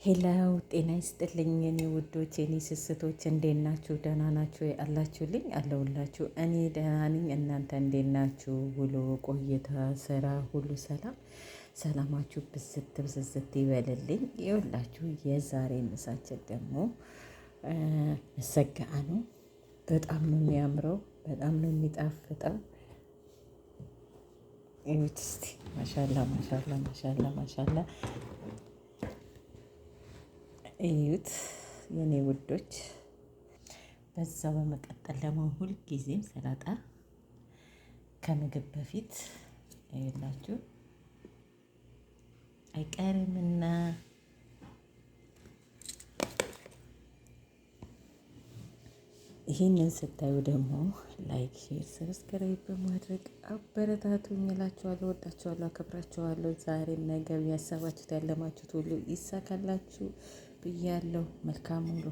Hello ጤና ይስጥልኝ የኔ ውዶች የኔ ስስቶች እንዴት ናችሁ? ደህና ናችሁ አላችሁልኝ? አለሁላችሁ። እኔ ደህና ነኝ። እናንተ እንዴት ናችሁ? ውሎ ቆይታ፣ ስራ ሁሉ ሰላም፣ ሰላማችሁ ብዝት ብዝዝት ይበልልኝ። ይኸውላችሁ የዛሬ ምሳችን ደግሞ መሰጋአ ነው። በጣም ነው የሚያምረው፣ በጣም ነው የሚጣፍጠው። እዩት እስቲ። ማሻላ ማሻላ ማሻላ ማሻላ እዩት የኔ ውዶች። በዛ በመቀጠል ደግሞ ሁልጊዜም ሰላጣ ከምግብ በፊት ይላችሁ አይቀርምና ይህንን ስታዩ ደግሞ like፣ share፣ subscribe በማድረግ አበረታቱኝ እላችኋለሁ። ወዳችኋለሁ፣ አከብራችኋለሁ። ዛሬም ነገም ያሰባችሁት ያለማችሁት ሁሉ ይሳካላችሁ ብያለሁ። መልካም ሁሉ።